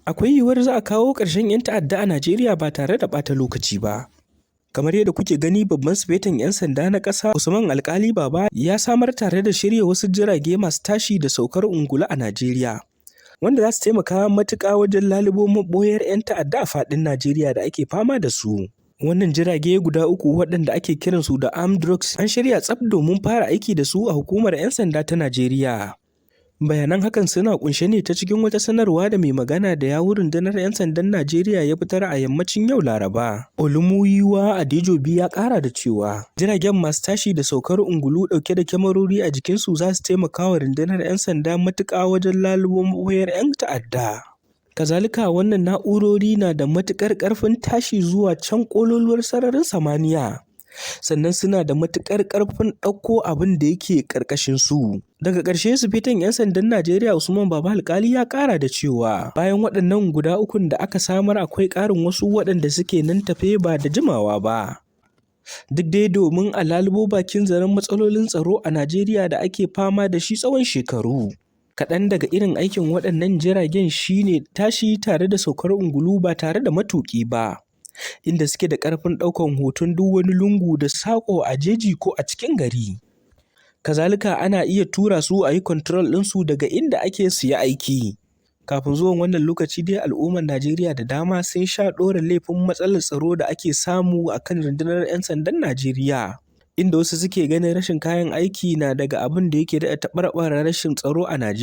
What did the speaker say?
Akwai yiwuwar za a kawo ƙarshen 'yan ta'adda a Najeriya ba tare da ɓata lokaci ba. Kamar yadda kuke gani, babban sufeton 'yan sanda na ƙasa Usman Alkali Baba ya samar tare da shirya wasu jirage masu tashi da saukar ungulu a Najeriya, wanda za su taimaka matuƙa wajen lalubo maɓoyar 'yan ta'adda a faɗin Najeriya da ake fama da su. Wannan jirage guda uku, waɗanda ake kiransu da Armed Drugs, an shirya tsaf domin fara aiki da su a hukumar 'yan sanda ta Najeriya. Bayanan hakan suna kunshe ne ta cikin wata sanarwa da mai magana da yawun rundunar 'yan sandan Najeriya ya fitar a yammacin yau Laraba. Olumuyiwa Adejobi ya kara da cewa jiragen masu tashi da saukar ungulu dauke da kyamarori a jikinsu za su taimaka wa rundunar 'yan sanda matuƙa wajen lalubo maɓoyar 'yan ta'adda. Kazalika, wannan na'urori na da matuƙar ƙarfin tashi zuwa can ƙololuwar sararin samaniya, sannan suna da matuƙar ƙarfin ɗauko abin da yake ƙarƙashin su. Daga ƙarshe, sufeton 'yan sandan Najeriya Usman Baba Alkali ya ƙara da cewa bayan waɗannan guda ukun da aka samar, akwai ƙarin wasu waɗanda suke nan tafe ba da jimawa ba. Duk dai domin a lalubo bakin zaren matsalolin tsaro a Najeriya da ake fama da shi tsawon shekaru. Kaɗan daga irin aikin waɗannan jiragen shine tashi tare da saukar ungulu ba tare da matuƙi ba, inda suke da ƙarfin ɗaukan hoton duk wani lungu da saƙo a jeji ko a cikin gari. Kazalika, ana iya tura su a yi control ɗinsu daga inda ake su yi aiki. Kafin zuwan wannan lokaci dai, al'ummar Najeriya da dama sun sha ɗora laifin matsalar tsaro da ake samu a kan rundunar 'yan sandan Najeriya, inda wasu suke ganin rashin kayan aiki na daga abin da yake daɗa taɓarɓara rashin tsaro a Najeriya.